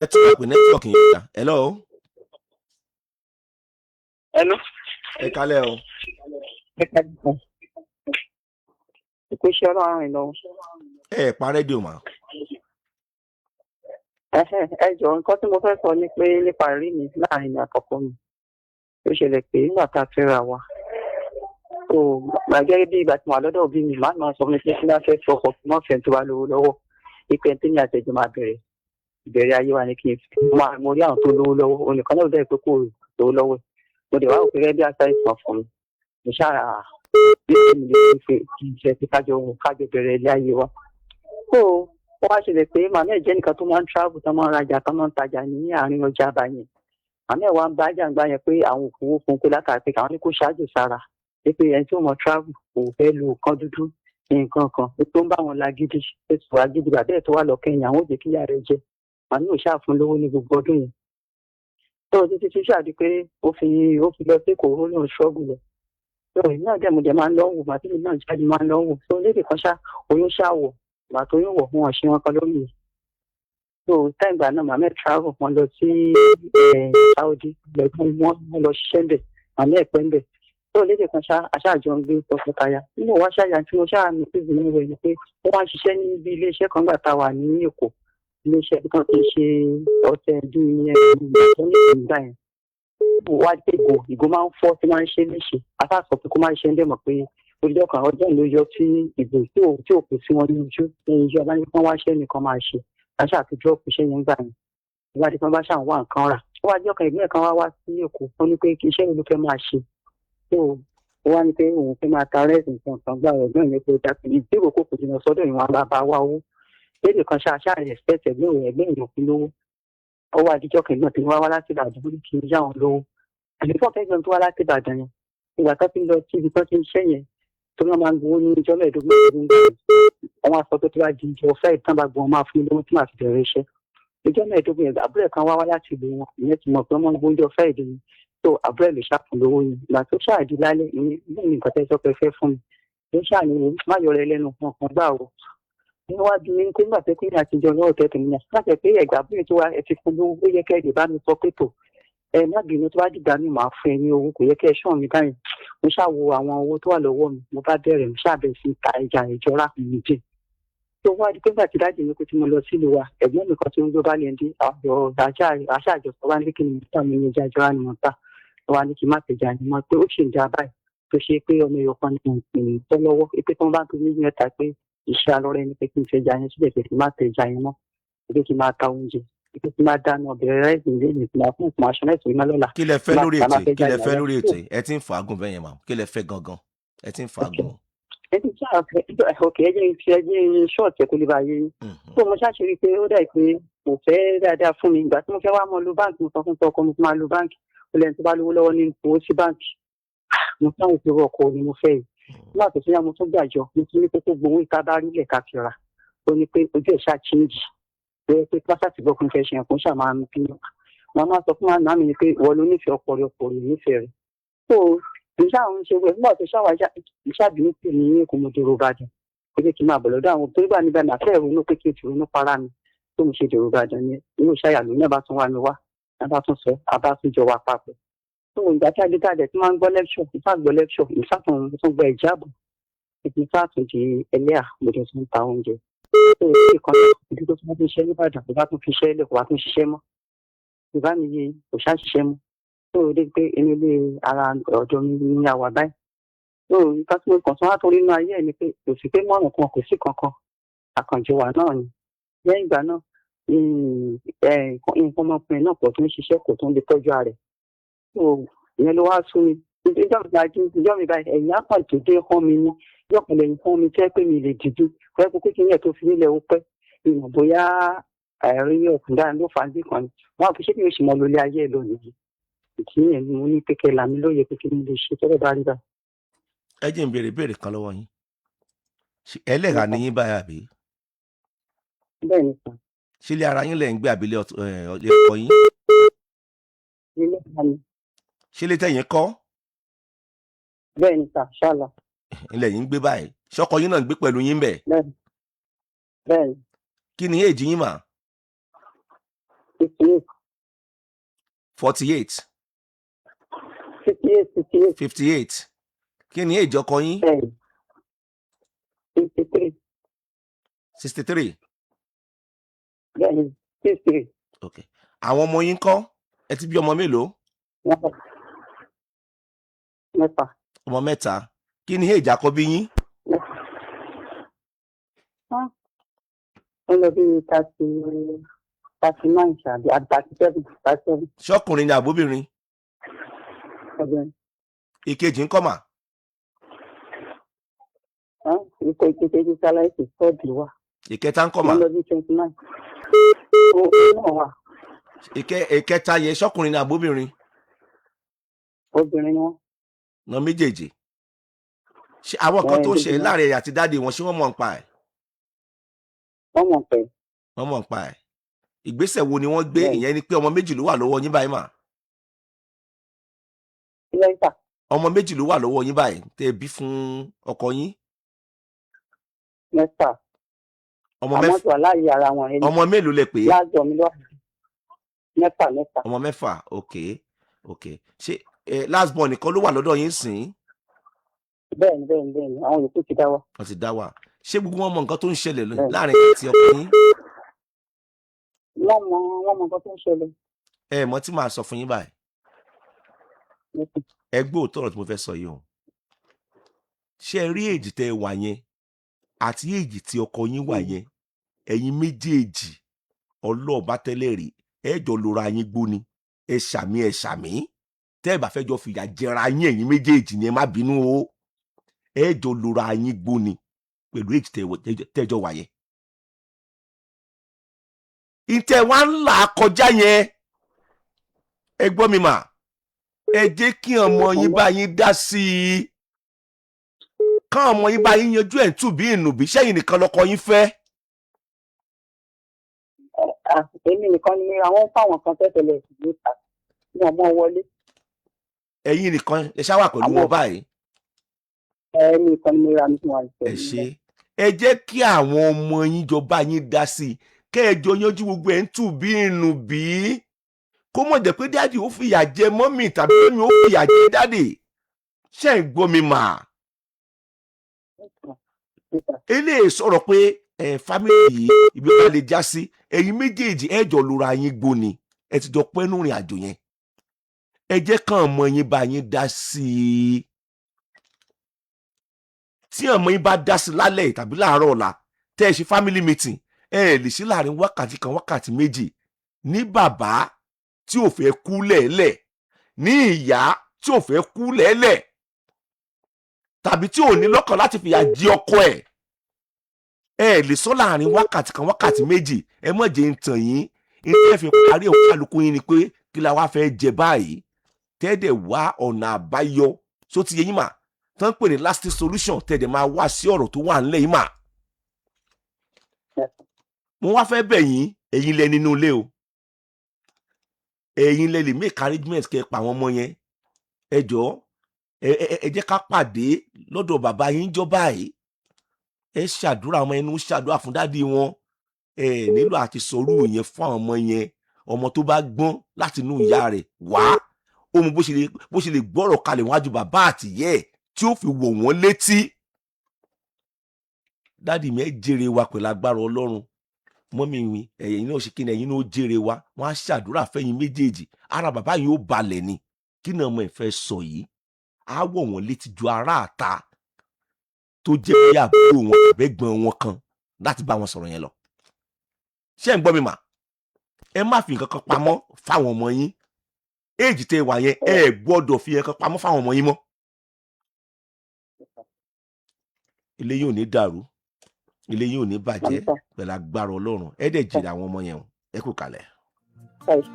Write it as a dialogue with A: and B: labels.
A: Ẹ tún wà pé network yẹn dá. Hello.
B: Hello.
A: Ẹ kálẹ̀ o.
B: Ẹ kálẹ̀ o. Ìpè ṣe Ọlọ́run rìn lọ́wọ́.
A: Ẹ pa rédíò mà.
B: Ẹ jọ̀ọ́, nǹkan tí mo fẹ́ sọ ni pé nípa ìrí mi láàrin mi àkọ́kọ́ mi. Ó ṣẹlẹ̀ pé nígbà tá a fẹ́ra wa, tó gẹ́gẹ́ bí ìgbà tí mo wà lọ́dọ̀ òbí mi, màá máa sọ fún mi pé kí n bá fẹ́ fọkọ kí n má fẹ́ tó bá lówó lọ́wọ́. Ìpè tí mi àtẹ̀jọ́ máa bẹ̀rẹ̀ ìbẹ̀rẹ̀ ayé wa ni kí n fi mo rí àwọn tó lówó lọ́wọ́, onìkan náà dẹ̀ pé kò lówó lọ́wọ́. Mo dẹ̀ wá òkè gẹ́gẹ́ bí àṣà ìsàn fún mi. Mo ṣáà bí èmi lè fi kí n ṣe pé kájọ bẹ̀rẹ̀ ilé ayé wa. So ó wá ṣẹlẹ̀ pé màmá ẹ̀ jẹ́ nìkan tó máa ń travel, tó máa ń rajà, tó máa ń tajà ní àárín ọjà àbáyẹn. Màmá ẹ̀ wá ń bá jàǹgbá yẹn pé àwọn òkòwò fún un pé látàrí pé káwọn ní kó ṣáájú sára pé ẹni tí ó mọ travel kò fẹ́ lu nǹkan dúdú nǹkan kan, pé tó ń bá wọn lágídí, pé tó wá gidi bàbá ẹ̀ tó wà lọ́kẹ́yìn àwọn ò jẹ́ kíyà rẹ̀ jẹ. Màmá ò ṣáà fún lówó ní gbogbo ọdún yẹn tó títí tí ṣáà di pé ó fi lọ sí Èkó, ó lóun ṣọ́ọ̀gù lọ. Tó èmi náà dẹ̀ mo dẹ̀ máa ń lọ wò, màtí mi náà jáde máa ń lọ wò. Tó lédè kan ṣá, oyún ṣáà wọ̀, màá tó yún wọ̀, wọn ò ṣe wọn kan lórí mi. So time gbà náà, màmá ẹ̀ travel, wọn lọ sí Saudi, wọn lọ ṣiṣẹ́ ńbẹ̀, màmá ẹ̀ pẹ́ ńbẹ̀. Tó lédè kan ṣá, aṣáàjọ ń gbé tọkọtaya nínú wa ṣáàyà tí mo ṣáà ní pé ìgbìmọ̀ rẹ̀ ni pé ó wá ń ṣiṣẹ́ ní bí iléeṣẹ́ kan gbà tá a wà ní Èkó, iléeṣẹ́ kan ti ṣe ọtẹ bí ìgbà yẹn. Wá dé ìgò máa ń fọ́ tí máa ń ṣe léṣe, aṣáàsọ pé kó má ṣe ń dẹ̀ mọ̀ pé olùjọ́ kan ọjọ́ ló yọ sí ìgò tí ò kù sí wọn ní ojú ní ìjọ bá ní kí wọ́n wá ṣẹ́ nìkan máa ṣe aṣáà àti drop iṣẹ́ yẹn gbà yẹn. Ìwádìí kan bá ṣàn wá nǹkan rà, ó wá jọ́ kan, ìgbẹ́ kan wá wá sí Èkó, ó ní pé iṣẹ́ wo ló fẹ́ máa ṣe. Tó ó wá ní pé òun fẹ́ máa ta rẹ́ẹ̀sì nǹkan kan gbà, ẹ̀gbọ́n yẹn pé dákun ìdírò kò kò jìnnà sọ́dọ̀ ìwọ̀n bàbá wa owó lédè kan ṣáà ṣáà respect ẹ̀gbọ́n òun, ẹ̀gbọ́n èèyàn fún lówó. Ó wá àdíjọ́ kan náà tí wọ́n wá láti Ìbàdàn, ó ní kí n yá òun lówó. Àlùfáà fẹ́ gbọ́n tó wá láti Ìbàdàn yẹn, ìgbà tó ti ń lọ sí ibi tó ti ń ṣẹ́ yẹn, tó wọ́n máa ń gbowó ní ìjọ 15 ọdún gbà yẹn, wọ́n á sọ pé tó bá di ìjọ fẹ́ ìtàn bá gbọ́n máa fún mi lówó tí màá fi bẹ̀rẹ̀ iṣẹ́. Ìjọ 15 yẹn, àbúrò kan wá wá láti ìlú wọn, ìyẹn ti mọ̀ pé wọ́n máa ń gbowó ìjọ fẹ́ ìdí ni tó àbúrò ẹ̀ lè ṣàfún lówó yẹn. Ìgbà tó ṣáà di lálẹ́, ìyẹn ní nǹkan tẹ́ sọ pé fẹ́ fún mi ló ṣáà ní má yọrọ ẹlẹ́nu wọn kan gbà o níwájú ní pé nígbà tó kí ní àtijọ́ lọ́wọ́ tẹ́tù ní láti pé ẹ̀gbà àbúrò tó wá ẹ ti fún lówó, ó yẹ kẹ́ ẹ lè bá mi sọ pé tò ẹ má bínú, tó bá dìgbà mi máa fún ẹ ní owó, kò yẹ kẹ́ ẹ ṣàn mí báyìí. Mo ṣáà wo àwọn owó tó wà lọ́wọ́ mi, mo bá bẹ̀rẹ̀, mo ṣáà bẹ̀rẹ̀ sí ta ẹja ìjọra mi jẹ. Tó wá di pé nígbà tí dáàdì mi kò tí mo lọ sílùú wa, ẹ̀gbọ́n mi kan tó ń gbé bá lẹ́ndé àjọ aṣáàjọ sọ wá ní kí ni mo tà mí ní ẹja ìjọra ni mo ta wá ní kí n má tẹ̀jà ni mo pé ó ṣì ń da báyìí tó ṣe pé ọmọ ẹyọ kan ní mo tọ́ lọ́wọ́ pé tí wọ́n bá ń tó méjì mẹ́ta pé iṣẹ́ alọ́rẹ́ ni pé kí n fẹ́ ja yẹn síbẹ̀, pé kí n má tẹ̀jà yẹn mọ́, pé kí n máa ta oúnjẹ, pé kí n máa dáná ọbẹ̀ rẹ́sì lẹ́yìn tí máa fún ìpín aṣọ náà ìsinmi lọ́la.
A: Kí lẹ fẹ́ lórí ètò? Kí lẹ fẹ́ lórí ètò? Ẹ ti ń fàágùn bẹ́ẹ̀ yẹn mà, kí lẹ fẹ́ gangan? Ẹ ti ń fàágùn.
B: Ẹ ti ṣáà fẹ́, ok, ẹ jẹ́ fi ẹ jẹ́ ṣọ́ọ̀tì ẹ kó lè bá yé yín. Tó mo ṣáà ṣe rí i pé ó dà pé kò fẹ́ dáadáa fún mi. Ìgbà tí mo fẹ́ wá mọ lu báǹkì, mo sọ fún tọkọ mo máa lu báǹkì, ó lẹ́ni tó bá lówó lọ́wọ́ ní owó sí báǹkì. Mo fáwọn òṣèré ọkọ ni mo fẹ́ yìí. Nígbà tó tún yá, mo tún gbàjọ, mo tún ní pé kó gbowó ìta bá rí lẹ̀ ká fi ra. Ó ní pé ojú ẹ̀ ṣáà change pé pásítì gbọ́ kún fẹ́ ṣe ẹ̀kún ṣáà máa ń bínú. Màá máa sọ fún màmá mi ni pé ìwọ ló nífẹ̀ẹ́ ọkọ rẹ, ọkọ rẹ nífẹ̀ẹ́ rẹ. Tó ìṣá àwọn ṣe wẹ̀ nígbà tó ṣáwá ìṣàbínú pè ní Èkó, mo dèrò Ìbàdàn, ó jẹ́ kí n máa bọ̀ lọ́dọ̀ àwọn tó gbà níbẹ̀, màá fẹ́ ronú pé kí n fi ronú para mi. Tó mo ṣe dèrò Ìbàdàn ni inú ìṣàyà lónìí bá tún wá mi wá, bá tún sọ, a bá tún jọ wá papọ̀. Tó ìgbà tí adédáadẹ tí máa ń gbọ́ lecture, ìfà gbọ́ lecture, ìfà tún tún gba ìjáàbù, ìfà tún di ẹlẹ́à, mo jẹ́ tún ta oúnjẹ. Tó o sì kan ìdí tó tún fi ṣiṣẹ́ nìbàdàn, kò bá tún fi ṣẹ́ lẹ̀, kò bá tún ṣiṣẹ́ mọ́, ìbá mi yé kò ṣáà ṣiṣẹ́ mọ́. Tó o dé pé inú ilé ara ọ̀dọ̀ mi ní àwà báyìí. Tó o nǹkan tí mo kàn tún wá torí inú ayé ẹ̀ ni pé kò sí pé mọ́rùn kan, kò sí kankan, àkànjọ wà náà ni. Lẹ́yìn ìgbà náà, nǹkan ọmọkùnrin náà kò tún ṣiṣẹ́, kò tún lè tọ́jú ara rẹ̀. Tó ìyẹn ló wá sún mi ìjọ mi báyìí, ẹ̀yìn á kàn dédé hán mi ní ìjọ kan lẹ́yìn hán mi tẹ́ pé mi lè dìde pẹ́ pé kí ní ẹ̀ tó fi nílẹ̀ ó pẹ́ ìmọ̀ bóyá ẹ̀rí ọ̀kùn dáa ló fà á sí kan ni wọ́n á fi ṣé kí o sì mọ lórí ayé ẹ̀ lónìí. Ìdí yẹn ni mo ní pé kẹ́ là mí lóye pé kí ni lè ṣe tọ́rọ̀ bá rí báyìí.
A: Ẹ jẹ́ n béèrè ìbéèrè kan lọ́wọ́ yín. Ẹlẹ́hàá ni yín báyìí, àbí?
B: Bẹ́ẹ̀ ni sà.
A: Ṣé ilé ara yín lẹ̀ ń gbé àbí ilé ọkọ yín?
B: Ilé ara mi.
A: Ṣé ilé tẹ̀yìn kọ́?
B: Bẹ́ẹ̀ ni sà, ṣáàlà.
A: Ilẹ̀ yín ń gbé báyìí, ṣọkọ yín náà ń gbé pẹ̀lú yín bẹ̀?
B: Bẹ́ẹ̀ bẹ́ẹ̀ ni.
A: Kí ni èjì yín mà?
B: 58.
A: 48?
B: 58, 58.
A: 58. Kí ni age ọkọ yín?
B: Bẹ́ẹ̀ni, 53.
A: 63?
B: Bẹ́ẹ̀ni, 63.
A: Ok, àwọn ọmọ yín kọ́? Ẹ ti bí ọmọ mélòó?
B: Mẹ́fà, mẹ́fà.
A: Ọmọ mẹ́ta. Kí ni age àkọ́bí yín?
B: Mẹ́fà. Ah, ó lọ bí 30, 39 ṣàbí àbí 37, 37.
A: Ṣọkùnrin ni àbóbìnrin?
B: Ọdún.
A: Ìkejì ńkọ́ mà?
B: Ikọ̀ ìkejì sáláìsì, third wà.
A: Ìkẹta ńkọ́ mà?
B: Ó lọ bí 29. Ó náà wà.
A: Ìkẹta yẹn, ṣọkùnrin ni àbóbìnrin?
B: Obìnrin ni wọ́n.
A: Ná méjèèjì, ṣé àwọn kan tó ń ṣe
B: Bẹ́ẹ̀ ni.
A: láàrin ẹ̀yà àti daddy wọn, ṣé wọ́n mọ̀ nípa ẹ̀?
B: Wọ́n mọ̀ pé.
A: Wọ́n mọ̀ nípa ẹ̀. Ìgbésẹ̀ wo ni wọ́n gbé?
B: Bẹ́ẹ̀.
A: Ìyẹn ni pé ọmọ méjì ló wà lọ́wọ́ yín báyìí mà?
B: Lẹ́tà.
A: Ọmọ méjì ló wà lọ́wọ́ yín báyìí tẹ́ ẹ bí fún ọkọ yín?
B: Mẹ́fà.
A: Ọmọ
B: Àmọ́
A: mẹ́fà.
B: tí wà láàyè ara wọn ẹni.
A: Ọmọ mélòó lẹ pé?
B: Láàjọ mi lọ́wọ́, mẹ́fà, mẹ́fà.
A: Ọmọ mẹ́fà, ok. Ṣé last born nìkan ló wà lọ́dọ̀ yín sìn?
B: Bẹ́ẹ̀ni, àwọn yòókù ti dá wa.
A: Wọ́n ti dá wà. Ṣé gbogbo wọn mọ nǹkan tó ń ṣẹlẹ̀
B: Bẹ́ẹ̀ni.
A: láàrin àti ọkọ yín?
B: Wọ́n mọ nǹkan tó ń ṣẹlẹ̀.
A: Ẹ mọ̀ tí màá sọ fún yín báyìí.
B: Mẹ́fà.
A: Ẹ gbọ́ òótọ́ ọ̀rọ̀ tí mo fẹ́ sọ yìí o. Ṣé ẹ rí age tẹ́ ẹ wà yẹn àti age tí ọkọ yín wà yẹn, ẹ̀yin méjèèjì, ọlọ́ọ̀bá tẹ́lẹ̀ rí, ẹ jọ lora yín gbó ni. Ẹ ṣàmì, ẹ ṣàmì. Tẹ́ ẹ bá fẹ́ jọ fìyà jẹra yín, ẹ̀yin méjèèjì ni, ẹ má bínú o, ẹ jọ lora yín gbó ni pẹ̀lú age tẹ́ ẹ jọ wà yẹn. Ìtẹ̀ wa ń là kọjá yẹn, ẹ gbọ́ mi mà, ẹ jẹ́ kí ọmọ yín bá yín dá sí i, kán ọmọ yín bá yín yanjú ẹ̀ ń tù bí ìnùbí. Sẹ́yìn nìkan lọkọ yín fẹ́?
B: Ah, èmi nìkan ni. Àwọn fáwọn kan tẹ́tẹ̀lẹ̀ níta, wọn mọ wọlé.
A: Ẹ̀yin nìkan ẹ ṣá wà pẹ̀lú wọn báyìí?
B: Èmi nìkan ni mo ra mi fún wa.
A: Ẹ ṣe. Ẹ jẹ́ kí àwọn ọmọ yín jọ bá yín dá sí i, kẹ́ ẹ jọ yanjú gbogbo ẹ̀ ń tù bí ìnùbí, kó mọ̀ jẹ́ pé daddy ó fìyà jẹ mummy tàbí mummy ó fìyà jẹ daddy. Ṣé ń gbọ́ mi mà? Eléyìí sọ̀rọ̀ pé ẹ family yìí, ibi ọba lè já sí, ẹ̀yin méjèèjì ẹ jọ lura yín gbó ni. Ẹ ti jọ pẹ́ nínú ìrìn àjò yẹn. Ẹ jẹ́ kàn ọmọ yín bá yín dá sí i. Tí ọmọ yín bá dá sí i lálẹ́ yìí tàbí láàárọ̀ ọ̀la tẹ́ ẹ ṣe family meeting, ẹ lè ṣe láàrin wákàtí kan, wákàtí 2. Ní bàbá tí ò fẹ́ kú lẹ́ẹ̀lẹ̀, ní ìyá tí ò fẹ́ kú lẹ́ẹ̀lẹ̀, tàbí tí ò ní lọ́kàn láti fìyà jẹ ọkọ ẹ̀, ẹ lè sọ láàrin wákàtí kan, wákàtí 2. Ẹ mọ̀ jẹ́ ń tàn yín. Ní tẹ́ fi parí òun kálukú yín ni pé kí la wá fẹ́ jẹ báyìí, tẹ́ẹ̀dẹ̀ wá ọ̀nà àbáyọ só ti yẹ yín mà, tán pè ní lasting solution, tẹ́ẹ̀dẹ̀ máa wá sí ọ̀rọ̀ tó wà ńlẹ̀ yín mà. Mo wá fẹ́ bẹ̀ yín, ẹ̀yin lẹ nínú ilé o, ẹ̀yin lẹ lè make arrangement kẹ́ ẹ pa àwọn ọmọ yẹn. Ẹ jọ̀ọ́, ẹ jẹ́ ká pàdé lọ́dọ̀ bàbá yín jọ báyìí. Ẹ ṣàdúrà, ọmọ ẹnu ṣàdúrà fún daddy wọn. Ẹ nílò àti sọrú yẹn fún àwọn ọmọ yẹn. Ọmọ tó bá gbọ́n láti inú ìyá rẹ̀ wá, ó mọ bó ṣe lè gbọ́rọ̀ kalẹ̀ wájú bàbá àtìyẹ́ ẹ̀ tí ó fi wọ̀ wọ́n létí. Daddy mi, ẹ jèrè wa pẹ̀lú agbára Ọlọ́run. Mummy mi, ẹ̀yin náà ṣe kí ni, ẹ̀yin náà ó jèrè wa. Wọ́n á ṣàdúrà fẹ́yìn méjèèjì, ara bàbá yìí ó balẹ̀ ni. Kí ni ọmọ ẹ̀ fẹ́ sọ yìí á wọ̀ wọ́n létí ju ará àta tó jẹ́ bí àbúrò wọn àbẹ́gbọ́n wọn kan láti bá wọn sọ̀rọ̀ yẹn lọ. Ṣé ń gbọ́ mi mà? Ẹ má fi nǹkan kan pamọ́ fáwọn ọmọ yín. Age tẹ́ wà yẹn, ẹ gbọ́dọ̀ fi nǹkan pamọ́ fáwọn ọmọ yín mọ́. Ilé yìí ò ní dàrú, ilé yìí ò ní bàjẹ́ pẹ̀lú agbára Ọlọ́run. Ẹ dẹ̀ jèrè àwọn ọmọ yẹn o. Ẹ kú kalẹ̀.
B: Ẹ ṣe.